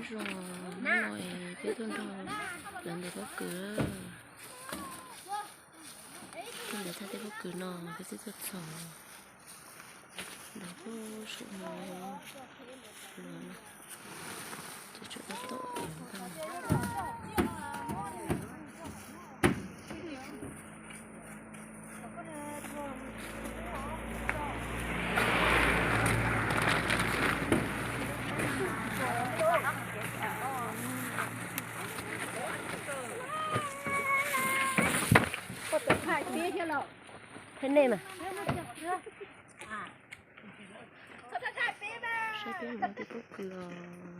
Zoo, hnub no peb tuaj nrog lawv ntes pob kws. Tuaj ntes thaj tej pob kws no peb twb tuaj txog. Ntes puag saum no, ces tsam tab tom ntag. Peb nej mas. Saib peb mus ntes pob kws os,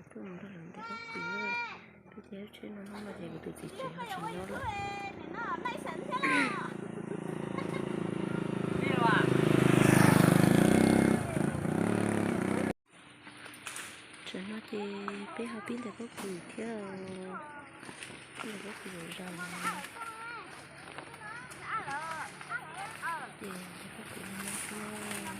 tuaj mus nrog lawv ntes pob kws. Peb caij tsheb no hnub no ces kuv tus txiv tsev ho tsis nyob lawm. Tsam no ces peb ho pib ntes pob kws thiab. Pib ntes pob kws zom zaws. Ces ntes pob kws no thiab.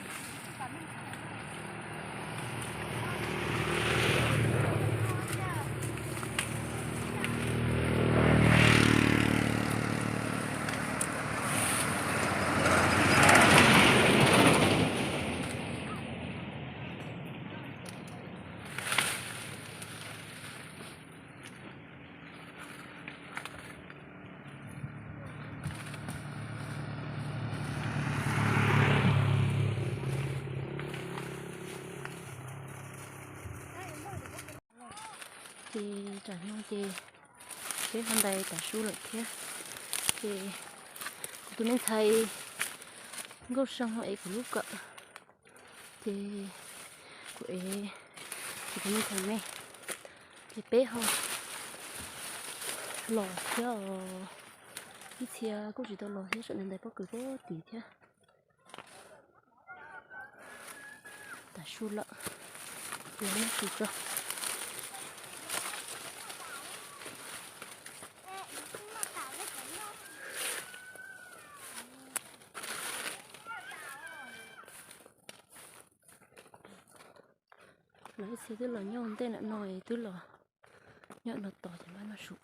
Ces tsam no ces peb ho ntais tav su lawm thiab. Ces kuv tus me ntxhais Nkauj See ho ev kuv lub kawm, ces kuv ev kuv tus me ntxhais me, ces peb ho los thiab os. Ib txhia kuj tsis tau los thiab, sawv daws ntais pob kws puag tid thiab. Tav su lawm, yuav noj su tso. Lawv ib txhia twb los nyob ntej ntawm no, twb los nyob no tos ces npaj noj su.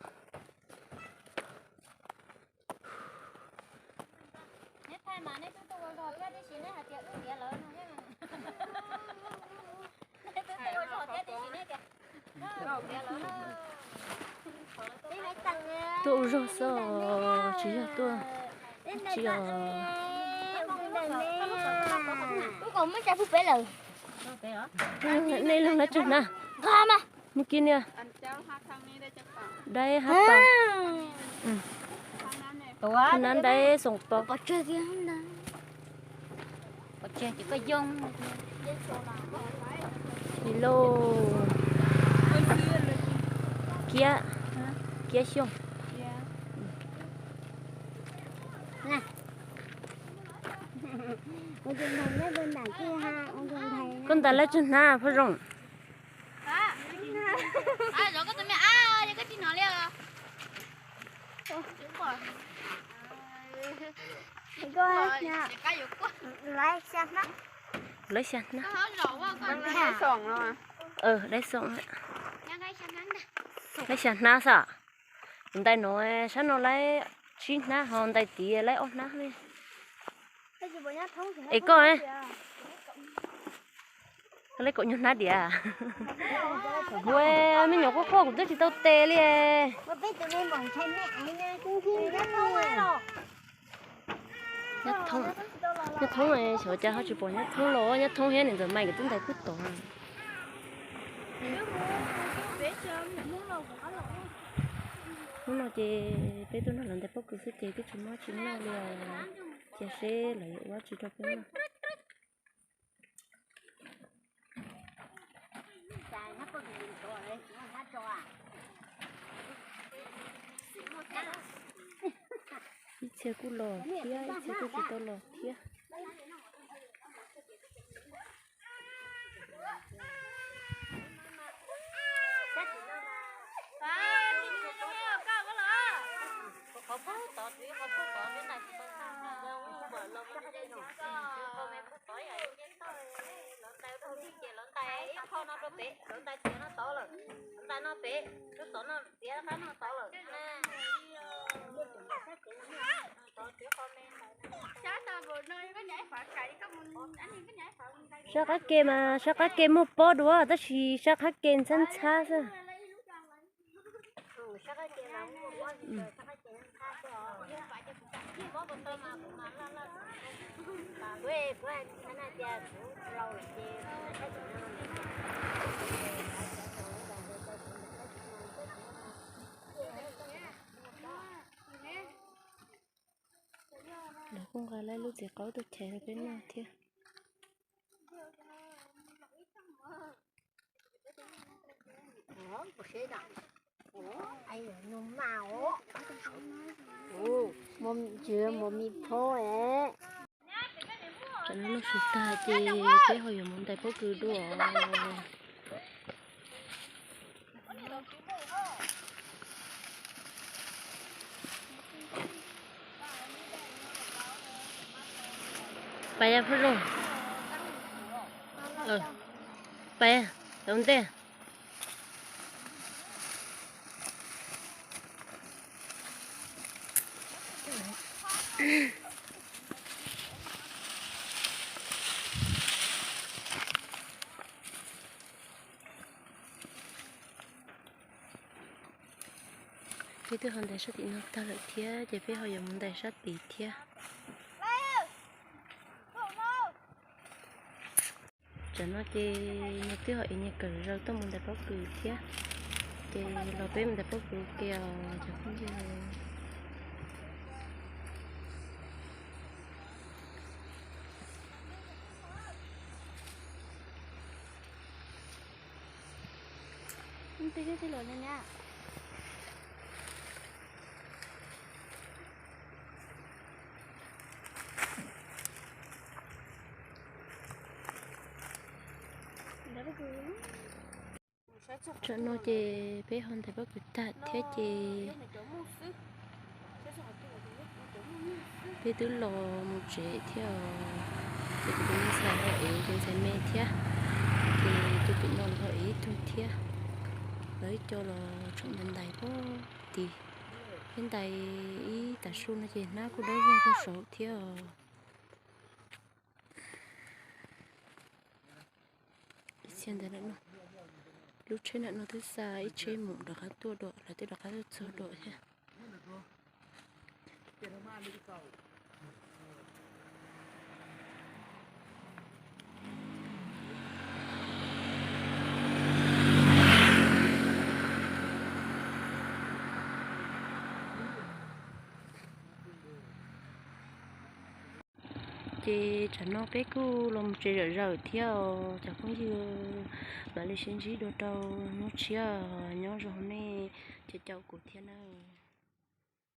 Tuaj ua zog xwb, tsis yog tuaj, tsis yog. Nej leej lawv tsag hnav, mus kiag niag. Daib hab paus. Hab nab daib xoom paus. Li lauj, kiab, kiab xyooj. Koj ntais lawv tsag hnav phob zoo. Lawv xya hnab. Daib xoom. Lawv xya hnab xwb. Kuv ntais no sab no lawv tsib hnab, ho ntais tid lawv ob hnab li. Es koj, koj lawv kaum nyuag hnab diam. Ua me nyuam quaj quaj kuv twb tsis tau tes li. Nyab Thoob, Nyab Thoob, xyov cas ho tsis pom Nyab Thoob los, Nyab Thoob thiab niam ntxawm Mai nkawd twb ntais puag tod. Hnub no ces peb tuaj nrog lawv ntais pob kws xwb ces twb tsis muaj tsis noj li os. Cia seb lawv yuav ua tsi rau peb noj. Ib txhia kuj los thiab, ib txhia kuj tsis tau los thiab. Sab qab ke mas sab qab ke muaj pob dua tab sis sab qab ke ntxhab ntxhab xwb. Lawv kuj nqa lawv lub txiv qaub tuaj chais rau peb noj thiab. Tam no noj su tag ces peb ho yuav mus ntais pob kws dua. Pais phooj ywg, pais ua ntej. Peb twb ho ntais sab tim no tag lawm thiab ces peb ho yuav mus ntais sab tid thiab. Tam no ces nws twb ho ev niag kawm zaws tuaj mus ntais pob kws thiab. Ces los peb mus ntais pob kws ua ke os cov phooj ywg. Tam no ces peb ho ntais pob kws tag thiab ces peb twb los mus tsev thiab os. Ces kuv tus me ntxhais ho ev tus ntxhais me thiab, ces tus pem no los ho ev ib tug thiab. Lawv ib co los tseem ntais ntais pob tid. Peb ntais ib tag su no ces hnab kuj dawb vog rau saud thiab os. Ib txhia ntawd, lub tsheb ntawm no twb xa ib tsheb mus rov qab tuaj dua, lawv twb rov qab tuaj txog dua thiab. Ces tsam no peb kuj los mus tsev zawm zawm thiab os cov phooj ywg. Mam li sib ntsib dua rau hnub tshiab, nyob zoo nej caum kuv thiab nawb.